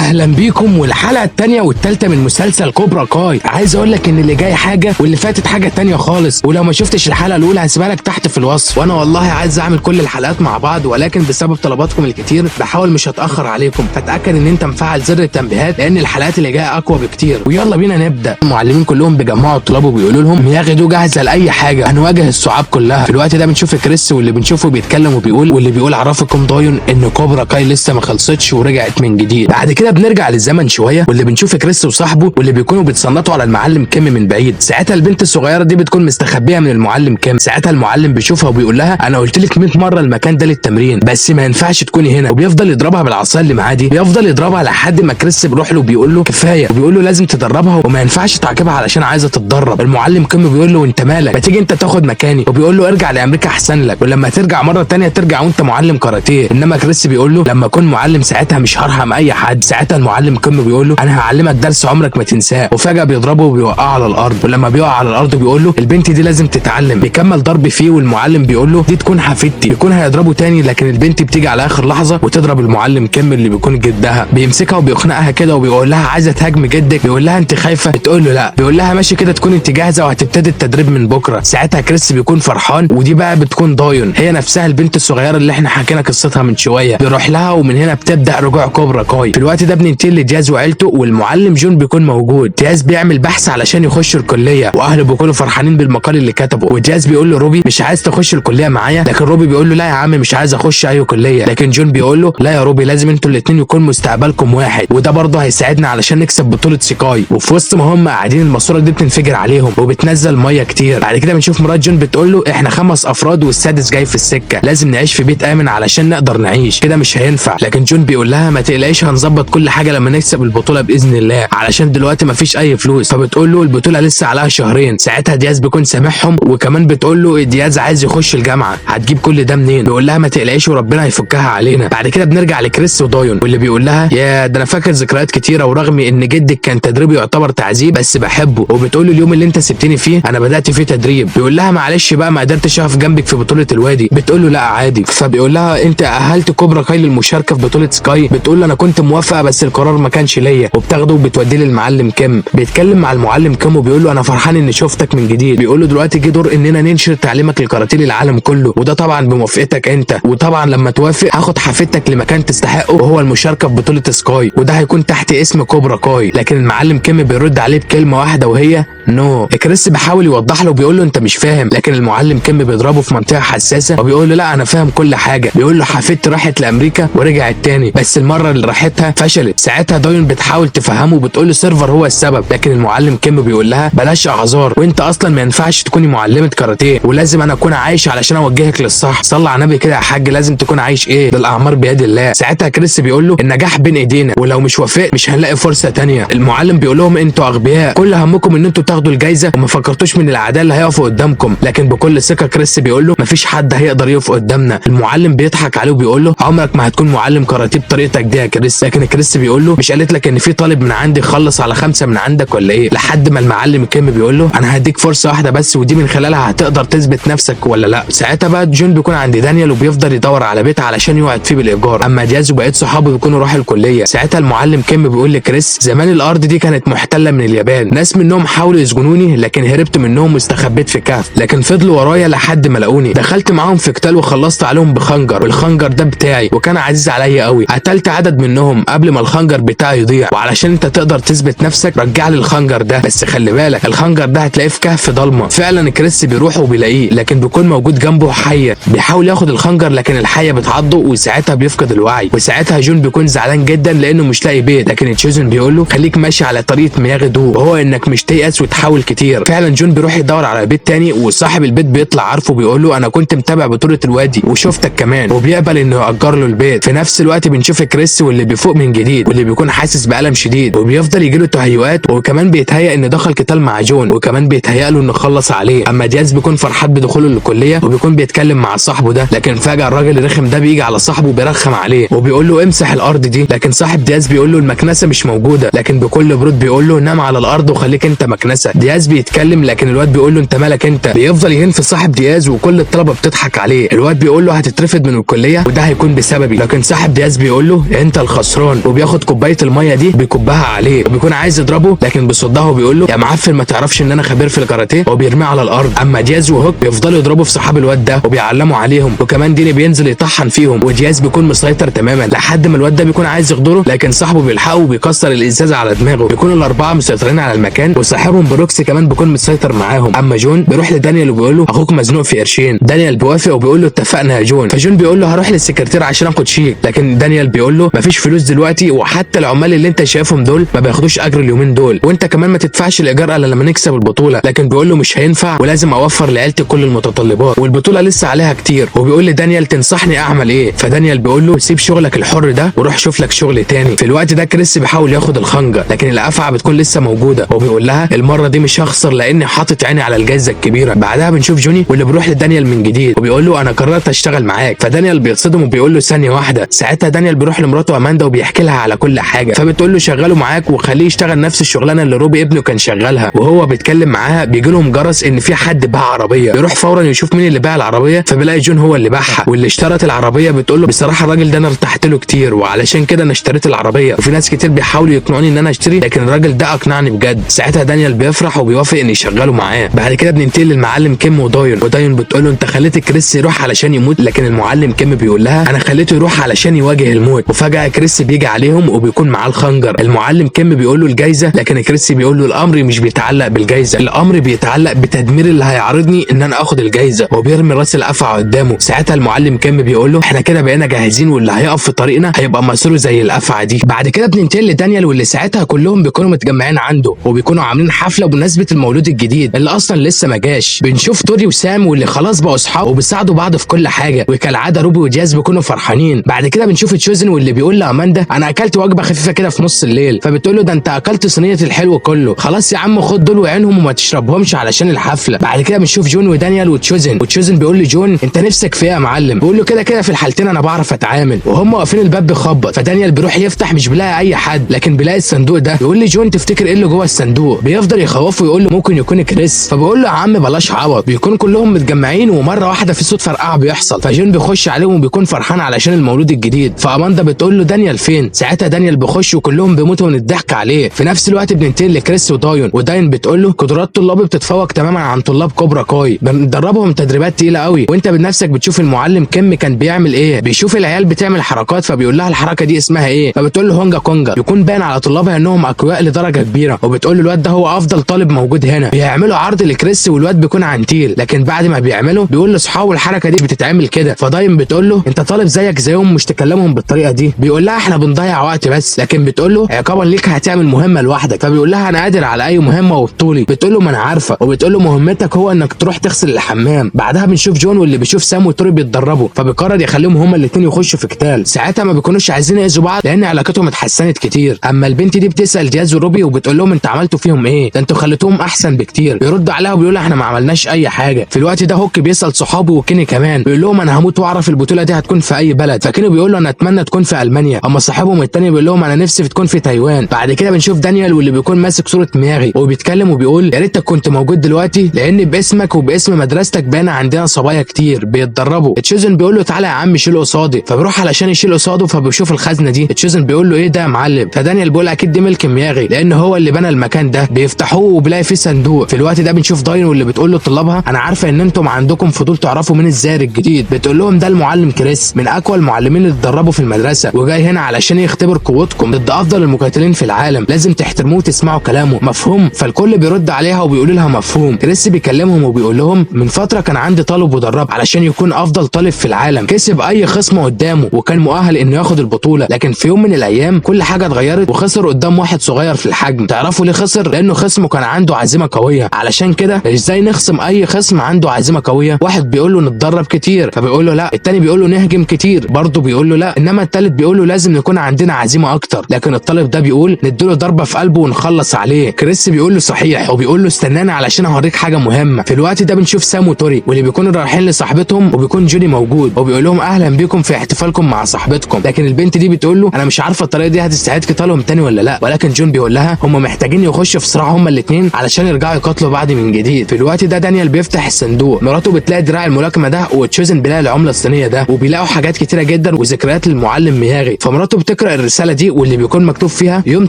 اهلا بيكم والحلقة الثانية والثالثة من مسلسل كوبرا كاي. عايز اقول لك ان اللي جاي حاجة واللي فاتت حاجة تانية خالص، ولو ما شفتش الحلقة الاولى هسيبها لك تحت في الوصف. وانا والله عايز اعمل كل الحلقات مع بعض، ولكن بسبب طلباتكم الكتير بحاول مش هتاخر عليكم، فتاكد ان انت مفعل زر التنبيهات لان الحلقات اللي جاية اقوى بكتير. ويلا بينا نبدا. المعلمين كلهم بيجمعوا الطلاب وبيقولوا لهم مياغي دو جاهزة لاي حاجة، هنواجه الصعاب كلها. في الوقت ده بنشوف كريس واللي بنشوفه بيتكلم وبيقول، واللي بيقول عرفكم دايون ان كوبرا كاي لسه ما خلصتش ورجعت من جديد. بعد كده بنرجع للزمن شوية، واللي بنشوف كريس وصاحبه واللي بيكونوا بيتصنتوا على المعلم كيم من بعيد. ساعتها البنت الصغيرة دي بتكون مستخبيه من المعلم كيم. ساعتها المعلم بيشوفها وبيقول لها انا قلت لك 100 مرة المكان ده للتمرين، بس ما ينفعش تكوني هنا. وبيفضل يضربها بالعصايه اللي معاه دي، بيفضل يضربها لحد ما كريس بيروح له وبيقول له كفاية، وبيقول له لازم تدربها وما ينفعش تعاقبها علشان عايزه تتدرب. المعلم كيم بيقول له انت مالك، ما تيجي انت تاخد مكاني، وبيقول له ارجع لامريكا احسن لك، ولما ترجع مرة تانية ترجع وانت معلم كاراتيه. انما كريس بيقول له لما اكون معلم ساعتها مش هرحم اي حد. ساعتها المعلم كيم بيقول له انا هعلمك درس عمرك ما تنساه، وفجاة بيضربه وبيوقعه على الارض. ولما بيقع على الارض بيقول له البنت دي لازم تتعلم. بيكمل ضرب فيه والمعلم بيقول له دي تكون حفيدتي، بيكون هيضربه تاني، لكن البنت بتيجي على اخر لحظة وتضرب المعلم كيم اللي بيكون جدها. بيمسكها وبيخنقها كده وبيقول لها عايزه تهاجم جدك، بيقول لها انت خايفة، بتقول له لا، بيقول لها ماشي كده تكون انت جاهزة وهتبتدي التدريب من بكره. ساعتها كريس بيكون فرحان، ودي بقى بتكون دايون هي نفسها البنت الصغيرة اللي احنا حكينا قصتها من شوية. بيروح لها ومن هنا بتبدا رجوع كوبرا كاي. في الوقت ده بننتقل لدياز وعيلته، والمعلم جون بيكون موجود. دياز بيعمل بحث علشان يخش الكلية، واهله بيكونوا فرحانين بالمقال اللي كتبه. ودياز بيقول له روبي مش عايز تخش الكلية معايا، لكن روبي بيقول له لا يا عم مش عايز اخش اي كليه. لكن جون بيقول له لا يا روبي، لازم انتوا الاثنين يكون مستقبلكم واحد، وده برضه هيساعدنا علشان نكسب بطوله سيكاي. وفي وسط ما هم قاعدين الماسورة دي بتنفجر عليهم وبتنزل مية كتير. بعد كده بنشوف مرات جون بتقول له احنا 5 افراد والسادس جاي في السكة، لازم نعيش في بيت امن علشان نقدر نعيش كده، مش هينفع. لكن جون بيقول لها ما تقلقيش هنظبط كل حاجة لما نكسب البطولة باذن الله، علشان دلوقتي مفيش اي فلوس. فبتقول له البطولة لسه عليها شهرين. ساعتها دياز بيكون سامعهم، وكمان بتقول له دياز عايز يخش الجامعة، هتجيب كل ده منين؟ بيقول لها ما تقلقيش وربنا هيفكها علينا. بعد كده بنرجع لكريس ودايون، واللي بيقول لها يا ده انا فاكر ذكريات كتيرة، ورغم ان جدك كان تدريبه يعتبر تعذيب بس بحبه. وبتقول له اليوم اللي انت سبتني فيه انا بدات فيه تدريب. بيقول لها معلش بقى ما قدرتش اقف جنبك في بطوله الوادي. بتقول له لا عادي. فبيقول لها انت اهلت كوبرا كاي للمشاركة في بطوله سكاي. بتقول له انا كنت موافقة بس القرار ما كانش ليا. وبتاخده وبتوديه للمعلم كيم. بيتكلم مع المعلم كيم وبيقول له انا فرحان اني شفتك من جديد. بيقول له دلوقتي جه دور اننا ننشر تعليمك الكاراتيه للعالم كله، وده طبعا بموافقتك انت، وطبعا لما توافق هاخد حفيدتك لمكان تستحقه وهو المشاركة في بطوله سكاي، وده هيكون تحت اسم كوبرا كاي. لكن المعلم كيم بيرد عليه بكلمه واحدة وهي no. كريس بيحاول يوضح له وبيقول له انت مش فاهم، لكن المعلم كيم بيضربه في منطقة حساسة وبيقول له لا انا فاهم كل حاجة. بيقول له حفيدتي راحت لامريكا ورجعت تاني، بس المرة اللي راحتها فشلت. ساعتها دايون بتحاول تفهمه وبتقول له سيرفر هو السبب، لكن المعلم كيم بيقول لها بلاش اعذار، وانت اصلا ما ينفعش تكوني معلمه كاراتيه، ولازم انا اكون عايش علشان اوجهك للصح. صلى على النبي كده يا حاج، لازم تكون عايش ايه، ده الاعمار بيد الله. ساعتها كريس بيقول له النجاح بين ايدينا، ولو مش وافقت مش هنلاقي فرصة تانية. المعلم بيقول لهم انتوا اغبياء، كل همكم ان انتوا تاخدوا الجايزة وما فكرتوش من الاعداء اللي هيقفوا قدامكم. لكن بكل ثقة كريس بيقول له مفيش حد هيقدر يقف قدامنا. المعلم بيضحك عليه وبيقول له عمرك ما هتكون معلم كاراتيه بطريقتك دي يا كريس. لكن كريس بيقول له مش قالت لك ان في طالب من عندي خلص على 5 من عندك ولا ايه؟ لحد ما المعلم كيم بيقول له انا هديك فرصة واحدة بس، ودي من خلالها هتقدر تثبت نفسك ولا لا. ساعتها بقى جون بيكون عند دانيال وبيفضل يدور على بيت علشان يقعد فيه بالايجار. اما دياز وبقية صحابه بيكونوا راحوا الكلية. ساعتها المعلم كيم بيقول لكريس زمان الارض دي كانت محتلة من اليابان، ناس منهم حاولوا يسجنوني لكن هربت منهم واستخبيت في كهف، لكن فضلوا ورايا لحد ما لقوني. دخلت معاهم في قتال وخلصت عليهم بخنجر، والخنجر ده بتاعي وكان عزيز عليا قوي. قتلت عدد منهم قبل ما الخنجر بتاعي يضيع، وعلشان انت تقدر تثبت نفسك رجع لي الخنجر ده، بس خلي بالك الخنجر ده هتلاقيه في كهف ضلمة. فعلا كريس بيروح وبيلاقيه، لكن بيكون موجود جنبه حيه. بيحاول ياخد الخنجر لكن الحية بتعضه وساعتها بيفقد الوعي. وساعتها جون بيكون زعلان جدا لانه مش لاقي بيت، لكن تشوزن بيقول له خليك ماشي على طريقه مياغي دو، وهو انك مش تيأس وتحاول كتير. فعلا جون بيروح يدور على بيت تاني، وصاحب البيت بيطلع عارفه بيقول له انا كنت متابع بطوله الوادي وشفتك كمان، وبيقبل انه يأجر له البيت. في نفس الوقت بنشوف كريس واللي بيفوق من جديد، واللي بيكون حاسس بألم شديد وبيفضل يجيله تهيؤات، وكمان بيتهيأ ان دخل قتال مع جون، وكمان بيتهيأ له انه خلص عليه. اما دياز بيكون فرحان بدخوله للكليه وبيكون بيتكلم مع صاحبه ده، لكن فجأة الراجل الرخم ده بيجي على صاحبه وبيرخم عليه وبيقول له امسح الارض دي. لكن صاحب دياز بيقول له المكنسة مش موجودة، لكن بكل برود بيقول له نام على الارض وخليك انت مكنسة. دياز بيتكلم لكن الواد بيقول له انت مالك انت. بيفضل يهين في صاحب دياز وكل الطلبة بتضحك عليه. الواد بيقول له هتترفد من الكلية وده هيكون بسببي، لكن صاحب دياز بيقول له انت الخسران، وبياخد وبياخد كوباية المية دي بيكبها عليه، وبيكون عايز يضربه لكن بيصدها وبيقول له يا معفن ما تعرفش ان انا خبير في الكاراتيه، وبيرميه على الارض. اما دياز وهوك بيفضلوا يضربوا في صحاب الواد ده وبيعلموا عليهم، وكمان ديني بينزل يطحن فيهم، ودياز بيكون مسيطر تماما لحد ما الواد ده بيكون عايز يغدره لكن صاحبه بيلحقه وبيكسر الازازه على دماغه. بيكونوا الاربعة مسيطرين على المكان، وصاحبهم بروكس كمان بيكون مسيطر معاهم. اما جون بيروح لدانيال وبيقول له اخوك مزنوق في قرشين. دانيال بيوافق وبيقول له اتفقنا يا جون. فجون بيقول له هروح للسكرتير عشان اخد شيك، لكن دانيال بيقول له مفيش فلوس دلوقتي، وحتى العمال اللي انت شايفهم دول ما بياخدوش اجر اليومين دول، وانت كمان ما تدفعش الايجار الا لما نكسب البطولة. لكن بيقول له مش هينفع ولازم اوفر لعيلتي كل المتطلبات والبطوله لسه عليها كتير. وبيقول لدانيال تنصحني اعمل ايه؟ فدانيال بيقول له سيب شغلك الحر ده وروح شوف لك شغل تاني. في الوقت ده كريس بيحاول ياخد الخنجر لكن الافعى بتكون لسه موجودة، وبيقول لها المرة دي مش هخسر لاني حاطط عيني على الجائزة الكبيرة. بعدها بنشوف جوني واللي بيروح لدانيال من جديد وبيقول له انا قررت اشتغل معاك. فدانيال بيتصدم وبيقول له ثانية واحدة. ساعتها دانيال بيروح لمراته اماندا وبيحكي لها على كل حاجة، فبتقول له شغله معاك وخليه يشتغل نفس الشغلانة اللي روبي ابنه كان شغالها. وهو بيتكلم معاها بيجي لهم جرس ان في حد باع عربية، بيروح فورا يشوف مين اللي باع العربية، فبيلاقي جون هو اللي باعها. واللي اشترت العربية بتقول له بصراحة الراجل ده انا ارتحت له كتير وعلشان كده انا اشتريت العربية، وفي ناس كتير بيحاولوا يقنعوني ان انا اشتري لكن الراجل ده اقنعني بجد. ساعتها دانيال بيفرح وبيوافق ان يشغله معاه. بعد كده بننتقل للمعلم كيم وداين، وداين بتقول له انت خليت كريس يروح علشان يموت، لكن المعلم كيم بيقول لها انا خليته يروح علشان يواجه الموت. وفجاة كريس بيجي عليهم وبيكون معاه الخنجر. المعلم كيم بيقول له الجايزة، لكن كريس بيقول له الامر مش بيتعلق بالجايزه، الامر بيتعلق بتدمير اللي هيعرضني ان انا اخد الجايزة، وبيرمي راس الافعى قدامه. ساعتها المعلم كيم بيقول له احنا كده بقينا جاهزين واللي هيقف في طريقنا هيبقى مصيره زي الافعى دي. بعد كده بننتقل لدانيال واللي ساعتها كلهم بيكونوا متجمعين عنده وبيكونوا عاملين حفلة بمناسبة المولود الجديد اللي اصلا لسه ما جاش. بنشوف توري وسام واللي خلاص بقوا اصحاب وبيساعدوا بعض في كل حاجة، وكالعادة روبي ودياز بيكونوا فرحانين. بعد كده بنشوف تشوزن واللي بيقول لاماندا انا اكلت وجبة خفيفة كده في نص الليل، فبتقول له ده انت اكلت صينية الحلو كله، خلاص يا عم خد دول وعينهم وما تشربهمش علشان الحفلة. بعد كده بنشوف جون ودانيال وتشوزن، وتشوزن بيقول لجون انت نفسك في ايه يا معلم؟ بيقول له كده كده في الحالتين انا بعرف اتعامل. وهم واقفين الباب بيخبط، فدانيال بيروح يفتح مش بيلاقي اي حد، لكن بيلاقي الصندوق ده. بيقول لجون تفتكر ايه اللي جوه الصندوق؟ بيفضل يخوفه ويقول له ممكن يكون كريس، فبيقول له يا عم بلاش عبط. بيكون كلهم متجمعين ومرة واحدة في صوت فرقعه بيحصل، فجون بيخش عليهم وبيكون فرحان علشان المولود الجديد. فاماندا بتقول له دانيال فين؟ ساعتها دانيال بيخش وكلهم بيموتوا من الضحك عليه. في نفس الوقت بننتقل لكريس ودايون، وداين بتقول له قدرات طلابي بتتفوق تماما عن طلاب كوبرا كاي، بندربهم تدريبات تقيلة قوي، وانت بنفسك بتشوف المعلم كيم كان بيعمل ايه، بيشوف العيال بتعمل حركات فبيقول لها الحركة دي اسمها ايه، فبتقول له هونجا كونجا. بيكون باين على طلابها انهم اقوياء لدرجة كبيرة، وبتقول له الواد ده هو افضل طالب موجود هنا. بيعملوا عرض لكريس والواد بيكون عنتيل، لكن بعد ما بيعمله بيقول لاصحابه الحركة دي بتتعمل كده. فداين بتقول له انت طالب زيك زيهم مش تكلمهم بالطريقة دي. بيقول لها احنا بنضيع وقت بس، لكن بتقول له عقابا ليك هتعمل مهمة لوحدك، فبيقول لها انا قادر على اي مهمة وبطولي. بتقول له ما انا عارفه، وبتقول له مهمتك هو انك تروح تغسل الحمام. بعدها بنشوف جون واللي بيشوف سام وتوري بيتدربوا، فبيقرر يخليهم هما الاثنين يخشوا في قتال. ساعتها ما بيكونوش عايزين يأذوا بعض لان علاقتهم اتحسنت كتير. اما البنت دي بتسأل دياز وروبي وبتقول لهم انت عملتوا فيهم ايه؟ ده انتوا خليتوهم احسن بكتير. بيرد عليها وبيقول احنا ما عملناش اي حاجة. في الوقت ده هوك بيسأل صحابه وكيني كمان، بيقول لهم انا هموت واعرف البطولة دي هتكون في اي بلد. فكيني بيقول له انا اتمنى تكون في المانيا. اما صاحبهم التاني بيقول لهم انا نفسي تكون في تايوان. بعد كده بنشوف دانيال واللي بيكون ماسك صوره مياغي وبيتكلم وبيقول يا ريتك كنت موجود دلوقتي لان باسمك وباسم مدرستك بان عندنا صبايا كتير بيتدربوا. تشوزن بيقول له تعالى يا عم شيل قصادي، فبيروح علشان يشيل قصاده فبيشوف الخزنة دي. تشوزن بيقول له ايه ده يا معلم؟ فدانيال بيقول اكيد دي ملك مياغي لان هو اللي بنى المكان ده. بيفتحوه وبيلاقي فيه صندوق. في الوقت ده بنشوف داين واللي بتقول له لطلابها انا عارفه ان انتم عندكم فضول تعرفوا مين الزائر الجديد. بتقول لهم ده المعلم كريس من اقوى المعلمين اللي اتدربوا في المدرسة، وجاي هنا علشان يختبر قوتكم ضد افضل المقاتلين في العالم، لازم تحترموه وتسمعوا كلامه، مفهوم؟ فالكل بيرد عليها وبيقول لها مفهوم. كريس بيكلمهم وبيقول لهم من فترة كان عندي طالب ودرب علشان يكون افضل طالب في العالم، كسب اي خصم قدامه وكان مؤهل انه ياخد البطولة، لكن في يوم من الايام كل حاجة اتغيرت وخسر قدام واحد صغير في الحجم. تعرفوا ليه خسر؟ لانه خصمه كان عنده عزيمة قوية. علشان كده ازاي نخصم اي خصم عنده عزيمة قوية؟ واحد بيقول له نتدرب كتير، فبيقول له لا. التاني بيقول له نهجم كتير، برضه بيقول له لا. انما التالت بيقول له لازم نكون عندنا عزيمة اكتر، لكن الطالب ده بيقول نديله ضربه في قلبه ونخلص عليه. كريس بيقول له صحيح، وبيقول له استنانا علشان اوريك حاجة مهمة. في الوقت ده بنشوف سام وتوري واللي بيكونوا رايحين لصاحبتهم، وبيكون جوني موجود وبيقول لهم اهلا بيكم في احتفالكم مع صاحبتكم. لكن البنت دي بتقول له انا مش عارفه الطريقة دي هتستعيد قتالهم تاني ولا لا، ولكن جون بيقول لها هم محتاجين يخشوا في صراع هم الاثنين علشان يرجعوا يقاتلوا بعض من جديد. في الوقت ده دانيال بيفتح الصندوق، مراته بتلاقي دراع الملاكمة ده، وتشوزن بيلاقي العملة الصينية ده، وبيلاقوا حاجات كتيرة جدا وذكريات للمعلم مياغي. فمراته بتقرا بيقرا الرسالة دي واللي بيكون مكتوب فيها يوم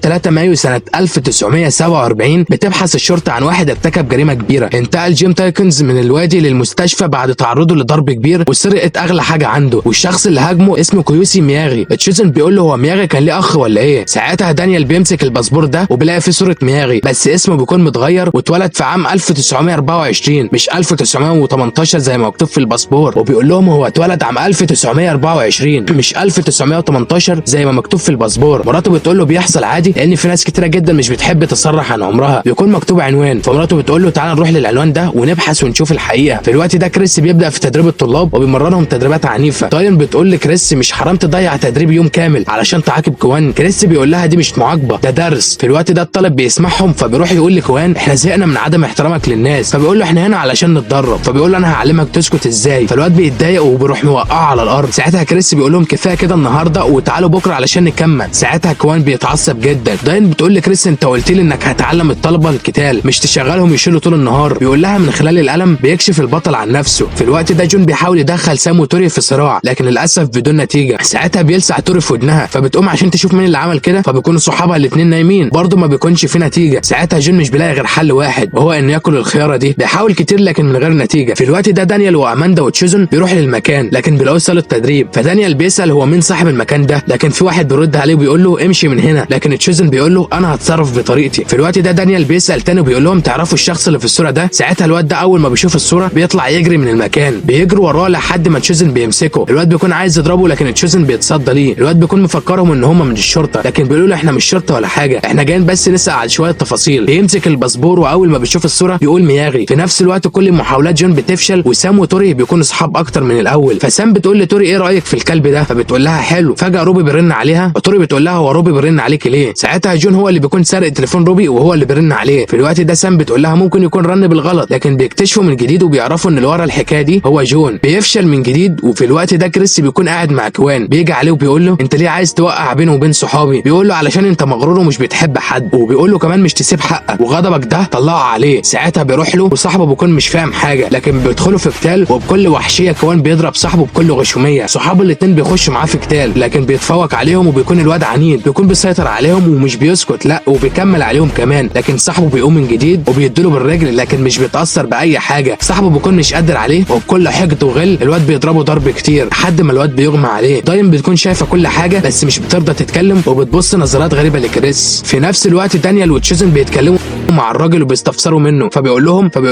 3 مايو سنة 1947 بتبحث الشرطة عن واحد ارتكب جريمة كبيرة. انتقل جيم تايكنز من الوادي للمستشفى بعد تعرضه لضرب كبير وسرقة اغلى حاجة عنده، والشخص اللي هاجمه اسمه كيوسي مياغي. تشوزن بيقول له هو مياغي كان ليه اخ ولا ايه؟ ساعتها دانيال بيمسك الباسبور ده وبيلاقي فيه صوره مياغي، بس اسمه بيكون متغير واتولد في عام 1924 مش 1918 زي ما مكتوب في الباسبور. وبيقول لهم هو اتولد عام 1924 مش 1918 زي ما مكتوب في الباسبور. مراته بتقول له بيحصل عادي لان في ناس كتيرة جدا مش بتحب تصرح عن عمرها، بيكون مكتوب عنوان. فمراته بتقول له تعالى نروح للعنوان ده ونبحث ونشوف الحقيقة. في الوقت ده كريس بيبدا في تدريب الطلاب وبيمرنهم تدريبات عنيفة. تاين بتقول لكريس مش حرام تضيع تدريب يوم كامل علشان تعاقب كوان؟ كريس بيقول لها دي مش معاقبة، ده درس. في الوقت ده الطالب بيسمعهم فبيروح يقول لكوان احنا زهقنا من عدم احترامك للناس، فبيقول له احنا هنا علشان نتدرب، فبيقول له انا هعلمك تسكت ازاي. فالواد بيتضايق وبيروح موقعه على الارض. ساعتها كريس بيقول لهم كفاية كده النهارده وتعالوا بكره علشان نكمل. ساعتها كوان بيتعصب جدا. داين بتقول لكريس انت قلت لي انك هتعلم الطلبة القتال مش تشغلهم يشيلوا طول النهار. بيقول لها من خلال القلم بيكشف البطل عن نفسه. في الوقت ده جون بيحاول يدخل سام وتوري في صراع لكن للاسف بدون نتيجة. ساعتها بيلسع توري في ودنها، فبتقوم عشان تشوف مين اللي عمل كده، فبيكونوا صحابها الاثنين نايمين برضه ما بيكونش في نتيجة. ساعتها جون مش بيلاقي غير حل واحد وهو انه ياكل الخيارة دي. بيحاول كتير لكن من غير نتيجة. في الوقت ده دانيال واماندا وتشوزن بيروحوا للمكان لكن بيلاقوه صاله تدريب. فدانيال بيسال هو مين صاحب المكان ده، لكن في واحد بيرد عليه وبيقول له امشي من هنا، لكن تشوزن بيقول له انا هتصرف بطريقتي. في الوقت ده دانيال بيسال تاني وبيقول لهم تعرفوا الشخص اللي في الصورة ده؟ ساعتها الواد ده اول ما بيشوف الصورة بيطلع يجري من المكان، بيجروا وراه لحد ما تشوزن بيمسكه. الواد بيكون عايز يضربه لكن تشوزن بيتصدى ليه. الواد بيكون مفكرهم ان هم من الشرطة، لكن بيقولوا له احنا مش شرطه ولا حاجة، احنا جايين بس نسال على شوية تفاصيل. بيمسك الباسبور واول ما بيشوف الصورة بيقول مياغي. في نفس الوقت كل محاولات جون بتفشل وسام وتوري بيكونوا اصحاب اكتر من الاول. فسام بتقول لتوري ايه رايك في الكلب ده؟ فبتقول لها حلو. فجاة روبي بيرن عليها وتوري بتقول لها هو روبي بيرن عليك ليه؟ ساعتها جون هو اللي بيكون سارق تليفون روبي وهو اللي بيرن عليه. في الوقت ده سام بتقول لها ممكن يكون رن بالغلط، لكن بيكتشفوا من جديد وبيعرفوا ان اللي ورا الحكاية دي هو جون. بيفشل من جديد. وفي الوقت ده كريس بيكون قاعد مع كوان، بيجي عليه وبيقول له انت ليه عايز توقع بينه وبين صحابي؟ بيقول له علشان انت مغرور ومش بتحب حد، وبيقول له كمان مش تسيب حقك وغضبك ده طلعه عليه. ساعتها بيروح له وصاحبه بيكون مش فاهم حاجة، لكن بيدخلوا في قتال وبكل وحشية كوان بيضرب صاحبه بكل غشوميه. صحابه الاثنين بيخشوا معاه في قتال لكن بيتفوق عليهم وبيكون الواد عنيد، بيكون بيسيطر عليهم ومش بيسكت لا وبيكمل عليهم كمان. لكن صاحبه بيقوم من جديد وبيديله بالرجل لكن مش بيتاثر باي حاجة. صاحبه بيكون مش قادر عليه وبكل حقد وغل الواد بيضربه ضرب كتير لحد ما الواد بيغمى عليه. داين بتكون شايفه كل حاجة بس مش بترضى تتكلم وبتبص نظرات غريبة لكريس. في نفس الوقت دانيال وتشوزن بيتكلموا مع الراجل وبيستفسروا منه، فبيقول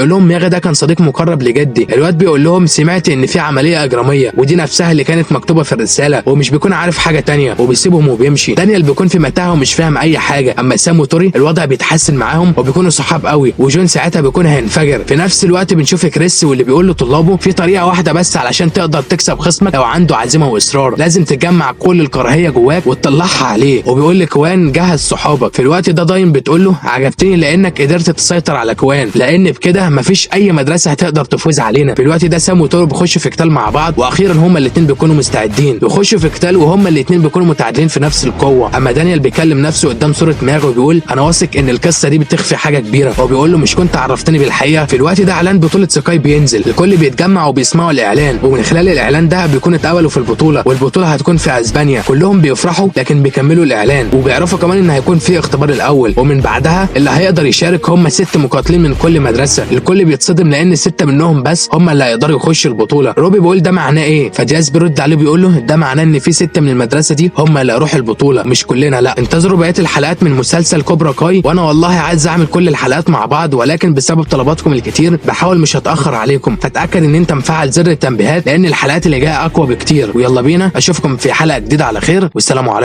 لهم مياغي ده كان صديق مقرب لجدي. الواد بيقول لهم سمعت ان في عملية اجراميه ودي نفسها اللي كانت مكتوبة في الرسالة، ومش بيكون عارف حاجة تانية وبيسيبهم وبيمشي. دانيال بيكون في متاهه ومش فاهم اي حاجة. اما سام وتوري الوضع بيتحسن معاهم وبيكونوا صحاب قوي، وجون ساعتها بيكون هينفجر. في نفس الوقت بنشوف كريس واللي بيقول لطلابه في طريقه واحدة بس علشان تقدر تكسب خصمك لو عنده عزيمة واصرار، لازم تجمع كل الكراهية جواك وتطلعها عليه. وبيقول لكوان جهز صحابك. في الوقت ده داين بتقول له عجبتني لانك قدرت تسيطر على كوان، لان بكده مفيش اي مدرسه هتقدر تفوز علينا. في الوقت ده سام وتوري بيخشوا في قتال مع بعض، واخيرا هما الاثنين بيكونوا مستعدين بيخشوا في قتال وهما الاثنين بيكونوا متعادلين في نفس القوة. اما دانيال بيكلم نفسه قدام صوره ماغ وبيقول انا واثق ان القصة دي بتخفي حاجة كبيرة، وبيقول له مش كنت عرفتني بالحقيقة. في الوقت ده اعلان بطوله سكاي بينزل، الكل بيتجمع وبيسمعوا الاعلان، ومن خلال الاعلان ده بيكون اتقبلوا في البطولة، والبطوله هتكون في اسبانيا. كلهم بيفرحوا لكن بيكملوا الاعلان وبيعرفوا كمان ان هيكون في اختبار الاول، ومن بعدها اللي هيقدر يشارك هم 6 مقاتلين من كل مدرسه. الكل بيتصدم لان 6 منهم بس هم اللي هيقدروا يخشوا البطولة. روبي بيقول ده معناه ايه؟ فدياز بيرد عليه بيقول له ده معناه ان في 6 من المدرسة دي هم اللي هيروحوا البطولة مش كلنا. لا انتظروا بقية الحلقات من مسلسل كوبرا كاي، وانا والله عايز اعمل كل الحلقات مع بعض، ولكن بسبب طلباتكم الكتير بحاول مش هتاخر عليكم. فاتاكد ان انت مفعل زر التنبيهات لان الحلقات اللي جاية اقوى بكتير. ويلا بينا، اشوفكم في حلقة جديدة على خير، والسلام عليكم.